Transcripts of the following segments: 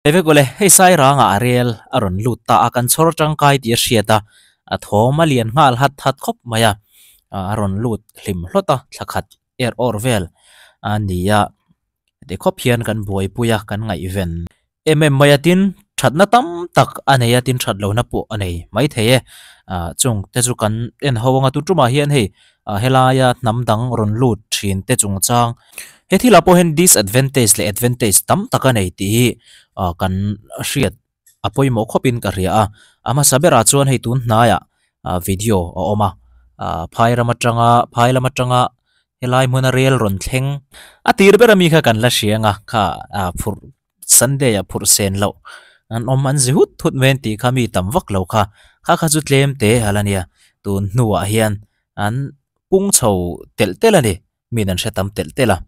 Hei vek awle, hei Sairangah a rel a rawn lut ta a, kan chhawr tangkai tih a hriat a, a thawm a lian nghal hat hat khawp mai a, a rawn lut hlim hlawt a, thla khat er awr vel a ni a, heti khawp hian kan buaipui a, kan ngaihven em em mai a, tin thatna tam tak a nei a, tin that lohna pawh a nei maithei e, chung te chu kan en ho anga tu tumah hian hei helaia hnam dang rawn lut thin te chungchang He thilah pawh hian disadvantage leh advantage tam tak a nei tih hi kan hriat a pawimawh khawpin ka hria a. A hmasa berah chuan hei tun hnaiah video a awm a, phai ram atanga phai lam atanga helai hmuna rel rawn thleng a tir ber ami kha kan la hria ang a, kha phurh Sunday ah phurh sen loh an awm an zi hut hut mai an tih kha mi tam vak lo kha, kha kha chu tlem te a la nia tun hnuah hian an pung chho telh telh a ni. Min an hre tam telh telh a.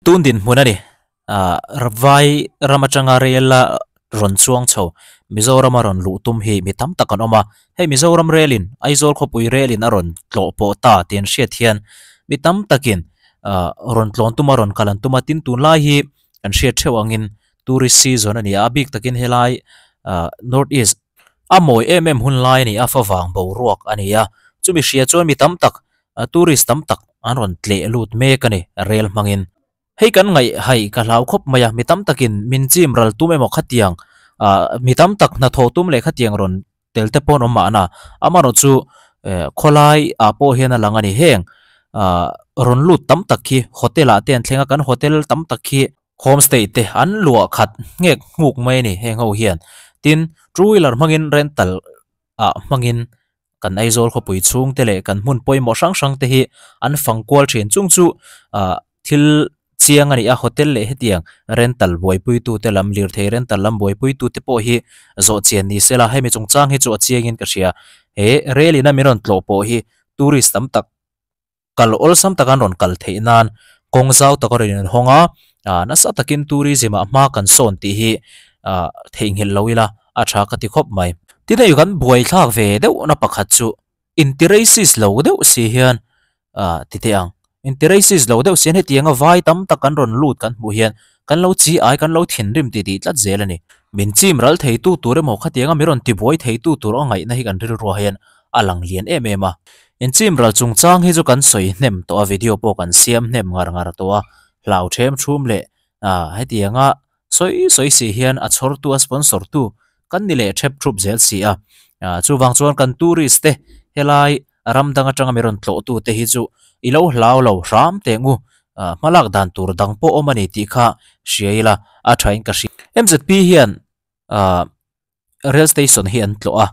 Tun dinhmun a ni. Ahh vai ram atanga rel a rawn chuang chho Mizoram a rawn luh tum hi mi tam tak an awm a. Hei Mizoram relin Aizawl khawpui relin a rawn tlawh pawh ta tih an hriat hian mi tam takin ahh rawn tlawn tum a rawn kal an tum a. Tin tunlai hi kan hriat theuh angin tourist season a ni a, a bik takin helai ahh North East a mawi em em hun lai a ni a, favang boruak a ni a. Chumi hria chuan mi tam tak Tourist tam tak an rawn tleh lut mek a ni, rel hmangin. Hei kan ngaih haih ka hlau khawp mai a, mi tam takin min chim ral tum emaw khatiang, mi tam tak hnathawh tum leh khatiang rawn tel te pawh an awm mahna. Amaherawh chu khawlai ah pawh hian a lang a ni heng, rawn lut tam tak hi hotel ah te an thleng a, kan hotel tam tak hi homestay te an luah khat nghek nghuk mai a ni heng ho hian. Tin, two wheeler hmangin rental ah hmangin kan Aizawl khawpui chhung te leh kan hmun pawimawh hrang hrang te hi an fang kual thin chung chu ah thil chiang a ni a hotel leh hetiang rental buaipui tu te lam lirthei rental lam buaipui tu te pawh hi zawh chian ni se la hemi chungchang hi chu a chiang in ka hria he rel in a min rawn tlawh pawh hi tourist tam tak Kal awlsam taka an rawn kal theih nan kawng zau tak a rawn inhawng a, nasa takin tourism ah hma kan sawn tih hi theihnghilh lo ila a tha ka ti khawp mai. Tin hei kan buaithlak ve deuhna pakhat chu inti racist lo deuh si hian ti teh ang, inti racist lo deuh si hian hetianga vai tam tak kan rawn lut kan hmuh hian kan lo chi ai kan lo thinrim ti tih tlat zel a ni. Min chim ral theitu tur emaw khatianga min rawn tibuai theitu tur a ngaihna hi kan rilruah hian a lang lian em em a. Inchimral chungchang hi chu kan sawi hnem tawh a, video pawh kan siam hnem ngar ngar tawh a, hlau them thum leh ah hetianga sawi sawi si hian a chhawrtu a sponsor tu kan ni leh thep thup zel si a. Ah chuvang chuan kan tourist te helai ram dang atanga mi rawn tlawh tu te hi chu i lo hlau lo hram teh ngu ah hmalak dan tur dang pawh awm a ni tih kha hria ila a thain ka hria. MZP hian ah Rail station hi an tlawh a,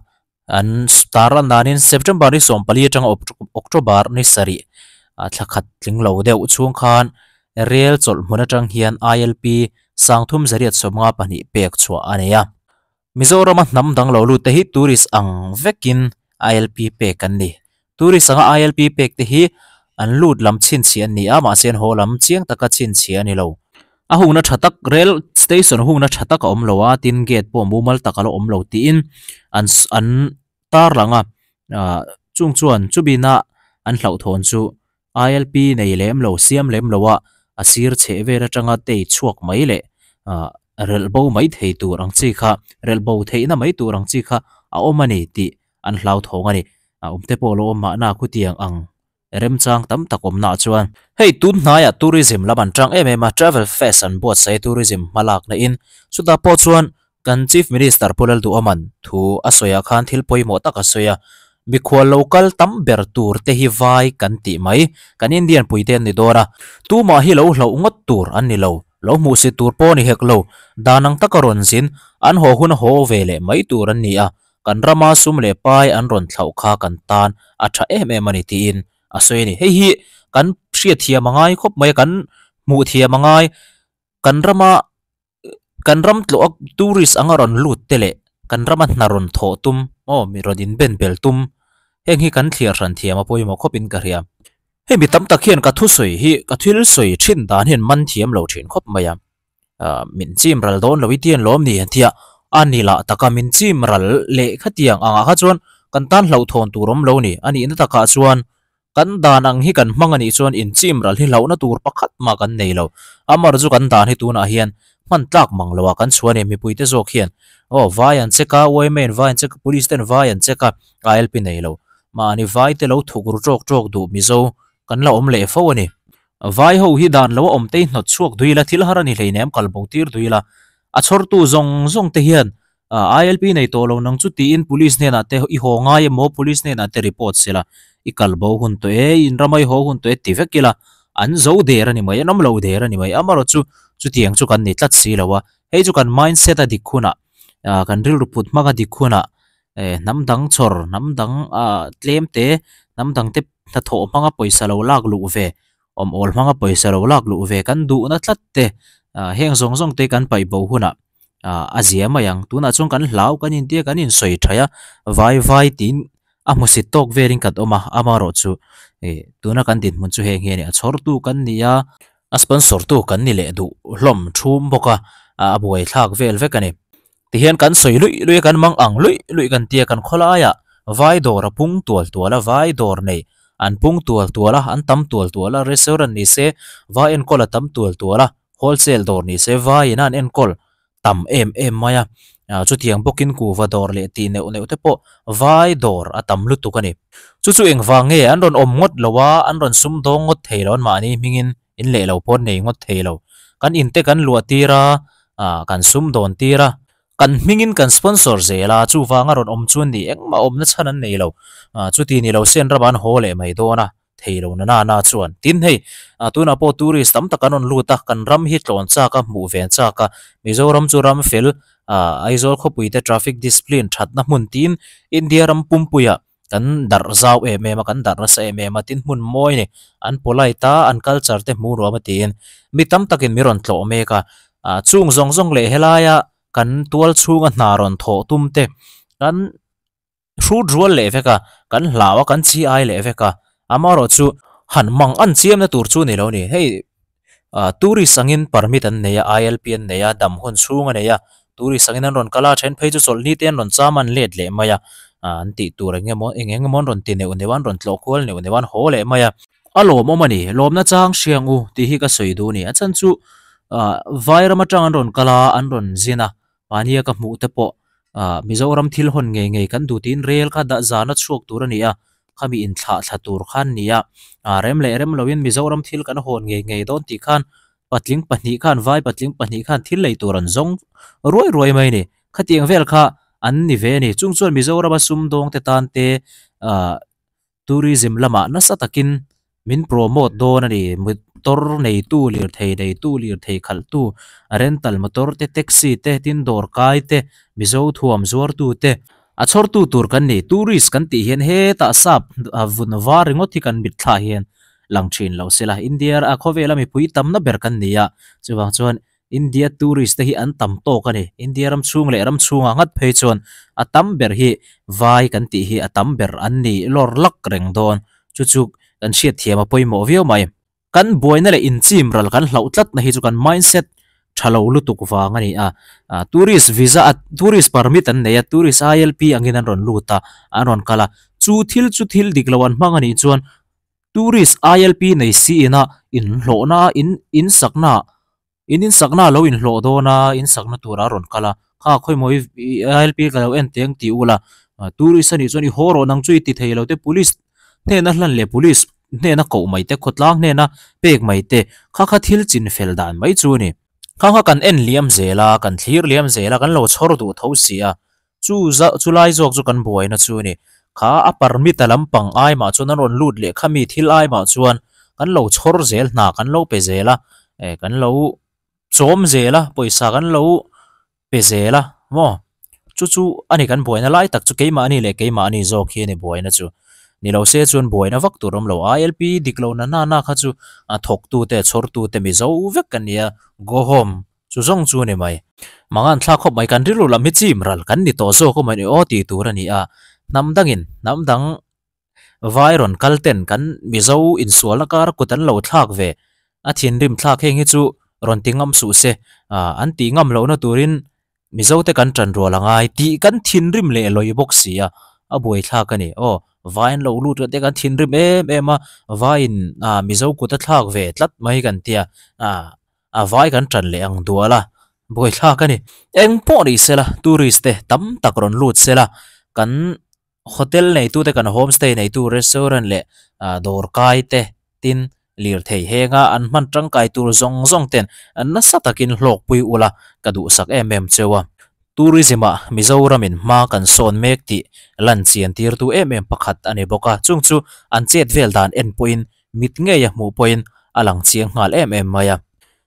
an tar lan danin September ni 14 atanga October ni sarih thla khat tling lo deuh chhung khan rail chawlh hmun atang hian ILP sangthum zariat 52 pek chhuah a nei a. Mizorama hnam dang lo lut te hi tourist ang vekin ILP pek an ni. Tourist anga ILP pek te hi an lut lam chhinchhiah an ni a, mahse an haw lam chiang taka chhinchhiah a ni lo. A hungna tha tak, rail station hungna tha tak a awm lo a, tin gate pawh mumal tak a la awm lo tiin an an tar lang a, ah chung chuan chubina an hlauhthawn chu ILP nei lem lo, siam lem lo a, a sir chheh vel atanga tei chhuak mai leh ah relh bo mai thei tur ang chi kha, relh bo theihna mai tur ang chi kha a awm a ni tih an hlauthawng a ni. A awm te pawh lo awm mahna khutiang ang remchang tam tak awmnaah chuan. Hei tun hnaiah tourism lam an tang em em a, travel fest an buatsaih tourism hmalakna in. Chutah pawh chuan kan Chief Minister Pu Lalduhawman thu a sawiah khan thil pawimawh tak a sawi a, mikhual lo kal tam ber tur te hi vai kan tih mai, kan Indian puite an ni dawn a, tumah hi lo hlauh ngawt tur an ni lo, lo hmuhsit tur pawh a ni hek lo, dan ang taka rawn zin, an haw hun a haw ve leh mai tur an ni a, Kan rama sum leh pai an rawn thlauh kha kan tan a tha em em a ni tiin a sawi a ni. Hei hi kan hriatthiam a ngai khawp mai a, kan hmuh thiam a ngai. Kan rama kan ram tlawh a tourist anga rawn lut te leh kan rama hna rawn thawh tum aw mi rawn inben bel tum Heng hi kan thliar hran thiam a pawimawh khawpin ka hria. Hei mi tam tak hian ka thusawi hi ka thil sawi thin dan hian man thiam lo thin khawp mai a. Ahh min chim ral dawn lo i tian lawm ni an tia a ni lah taka min chim ral leh khatiang angah kha chuan kan tan hlauhthawn tur awm lo ni. A nihna takah chuan kan dan ang hi kan hmang a nih chuan inchim ral hi hlauhna tur pakhat mah kan nei lo. Amar chu kan dan hi tunah hian hman tlak mang lo a kan chhuah a ni. Mipuite zawk hian aw vai an check a, yma in vai an check a, police ten vai an check a, ILP nei lo. Mahni vai te lo thuk ru tawk tawk duh Mizo kan la awm leh fo a ni. Vai ho hi dan lo a awm te hi hnawt chhuak dui ila thil har a ni hleinem kal bo tir dui ila. A chhawrtu zawng zawng te hian ILP nei tawh lo nang chu tiin police hnenah te i haw ngai emaw police hnenah te report sela i kal bo hun tawh e, in ramai haw hun tawh e ti vek ila an zo der a ni mai, an awm lo der a ni mai. Amaherawh chu chutiang chu kan ni tlat si lo a, hei chu kan mindset a dik hunah kan rilru put hmang a dik hunah hnam dang chhawr, hnam dang tlem te, hnam dang te hnathawh hmanga pawisa lo lak luh ve, awm awl hmanga pawisa lo lak luh ve kan duhna tlat te heng zawng zawng te kan paih bo hunah a zia mai ang. Tunah chuan kan hlau kan intia kan insawi thaih a, vai vai tiin a hmusit tawk velin kan awm a, amaherawh chu tuna kan dinhmun chu heng hi a ni, a chhawrtu kan ni a, a sponsor tu kan ni leh duh hlawm thum bawk a, a buaithlak vel vek a ni. Tihian kan sawi luih luih a, kan mang ang luih luih kan tia kan khawlaiah vai dawr a pung tual tual a, vai dawr nei an pung tual tual a, an tam tual tual a, restaurant ni se vai enkawl a tam tual tual a, wholesale dawr ni se vaiin a an enkawl tam em em mai a, chutiang bawkin kuhva dawr leh tih neuh neuh te pawh vai dawr a tam lutuk a ni. Chu chu engvang nge an rawn awm ngawt lo a, an rawn sum dawng ngawt thei lo an mahni hmingin in leh lo pawh nei ngawt thei lo. Kan in te kan luah tir a, ah kan sum dawn tir a, kan hmingin kan sponsor zel a, chuvanga rawn awm chu ni engmah awmna chhan an nei lo. Ah chuti ni lo sen ramah an haw leh mai dawn a, thei lo na na na chuan. Tin hei, ah tunah pawh tourist tam tak an rawn lut a, kan ram hi tlawn chak a, hmuh ven chak a, Mizoram chu ram fel, ah Aizawl khawpui te traffic discipline thatna hmun tiin India ram pumpuiah Kan darh zau em em a, kan darh nasa em em a, tin hmun mawi a ni. An polite a, an culture te hmu nuam a tiin mi tam takin mi rawn tlawh mek a. Ah chung zawng zawng leh helaia kan tual chhunga hna rawn thawh tum te kan hrut rual leh vek a, kan hlau a, kan chi ai leh vek a. Amaherawh chu han mang an chiamna tur chu ni lo ni. Hei ah tourist angin permit an nei a, ILP an nei a, dam hun chhung a nei a, tourist angin an rawn kal a, then phei chu chawlhni te an rawn cham a an let leh mai a, ah an tih tur eng emaw eng eng emaw an rawn ti neuh neuh a, an rawn tlawh kual neuh neuh a, an haw leh mai a. A lawmawm a ni, lawmna chang hriang u tih hi ka sawi duh a ni. A chhan chu ah Vairam atang an rawn kal a, an rawn zin a, mahnia ka hmuh te pawh ah Mizoram thil hawn ngei ngei kan duh tiin rel kha dah zana chhuak tur a ni a, khami inthlah thla tur khan ni a, ah rem leh rem loin Mizoram thil kan hawn ngei ngei dawn tih khan patling pahnih khan vai patling pahnih khan thil lei tur an zawng ruai ruai mai a ni. Khatiang vel kha an ni ve a ni. Chung chuan Mizorama sumdawng te tan te ah Tourism lamah nasa takin min promote dawn a ni. Motor neitu, lirthei neitu, lirthei khalhtu, rental motor te, taxi te, tin dawr kai te, Mizo thuam zuartu te, a chhawrtu tur kan ni. Tourist kan tih hian hetah sap vun var ringawt hi kan mitthla hian lang thin lo sela. India a khawvela mipui tamna ber kan ni a, chuvang chuan India tourist te hi an tam tawk a ni. India ram chhung leh ram chhungah ngat phei chuan a tam ber hi vai kan tih hi a tam ber an ni lawr lak reng dawn. Chu chu kan hriatthiam a pawimawh viau mai. Kan buaina leh inchim ral kan hlauh tlatna hi chu kan mindset tha lo lutuk vang a ni a. Tourist visa a tourist permit an nei a, tourist ILP angin an rawn lut a, an rawn kal a. Chu thil chu thil dik lo an hmang a nih chuan Tourist ILP nei siin a inhlawhna in insakna in insakna a lo inhlawh dawn a, insakna tur a rawn kal a, kha khawimaw i ILP ka lo en teng tih ula, tourist a nih chuan i haw rawh nang chu i ti thei lo te, police hnena hlan leh police hnena koh mai te, khawtlang hnena pek mai te, kha kha thil chin fel dan mai chu a ni. Kha kha kan en liam zel a, kan thlir liam zel a, kan lo chhawr duh tho si a, Chu za chu lai zawk chu kan buaina chu a ni. Kha a permit a lampang ai mah chuan an rawn lut leh khami thil ai mah chuan kan lo chhawr zel hna kan lo pe zel a, eh kan lo chawm zel a, pawisa kan lo pe zel a maw? Chu chu a ni kan buaina lai tak chu keimahni leh keimahni zawk hi a ni buaina chu. Ni lo se chuan buaina vak tur awm lo. ILP dik lo na na na kha chu a thawktute chhawrtute mizo vek a nia, go home. Chu zawng chu a ni mai. Mangan thlak khawp mai kan rilru lam hi chim ral kan ni tawh zawk awm a ni aw tih tur a ni a. Hnam dangin hnam dang Vai rawn kal ten kan Mizo insualna kara kut an lo thlak ve a thinrim thlak heng hi chu rawn ti ngam suh se ah an tih ngam lohna turin Mizo te kan tan rual a ngai tih kan thinrim leh lawi bawk si a, a buaithlak a ni. Aw vai an lo lut te kan thinrim em em a, vaiin ah Mizo kut a thlak ve tlat mai kan tia ah a vai kan tan leh ang dual a, buaithlak a ni. Eng pawh ni sela tourist te tam tak rawn lut sela kan Hotel neitute kan homestay neitu restaurant leh dawrkai te tin lirthei henga an hman tangkai tur zawng zawng ten nasa takin hlawkpui ula ka duhsak em em cheu a. Tourism ah Mizoramin hma kan sawn mek tih lan chian tirtu em em pakhat a ni bawk a, chung chu an chet vel dan en pawhin mit ngei a hmuh pawhin a lang chiang nghal em em mai a.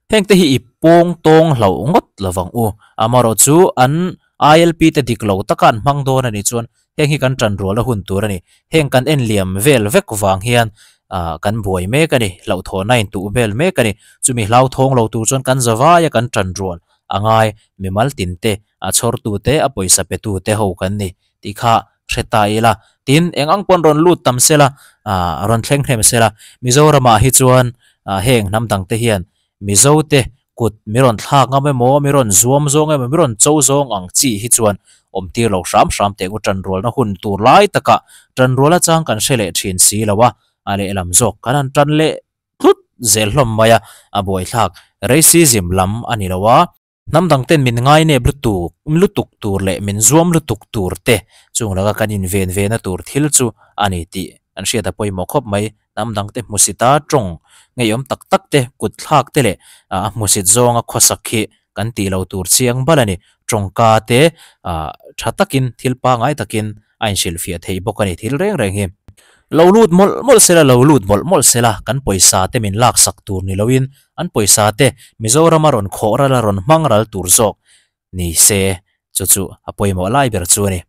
Heng te hi i pawng tawng hlauh ngawt lovang u. Amarawh chu an ILP te dik lo taka an hmang dawn a nih chuan heng hi kan tan rual a hun tur a ni. Heng kan en liam vel vek vang hian kan buai mek a ni, hlauhthawhna in tuh vel mek a ni. Chumi hlauthawng lo tur chuan kan zavai a kan tan rual a ngai. Mimal tin te, a chhawrtu te, a pawisa petu te ho kan ni tih kha hre ta ila. Tin, eng ang pawn rawn lut tam sela, rawn thleng hnem sela, Mizoramah hi chuan heng hnam dangte hian Mizote kut mi rawn thlak ngam emaw, mi rawn zuam zawng emaw, mi rawn cho zawng ang chi hi chuan awm tir lo hram hram teh ngu tanrualna hun tur lai takah tanrual achang kan hre leh thin si lo a, a lehlam zawk kan han tan leh tlut zel hlawm mai a, a buaithlak racism lam a ni lo a. Hnam dang ten min ngai nep lutuk lutuk tur leh min zuam lutuk tur te chung laka kan inven ve na tur thil chu a ni tih an hriat a pawimawh khawp mai. Hnam dang te hmusit a tawng ngeiawm tak tak te, kut thlak te leh a hmusit zawnga khawsak hi kan tih lo tur chiang bal a ni. Tawngka te tha takin thil pangai takin a inhrilhfiah theih bawk a ni thil reng reng hi. Lo lut mawlh mawlh sela, lo lut mawlh mawlh sela, kan pawisa te min laksak tur ni loin an pawisa te Mizorama rawn khawh ral a rawn hmang ral tur zawk ni se, chu chu a pawimawh lai ber chu a ni.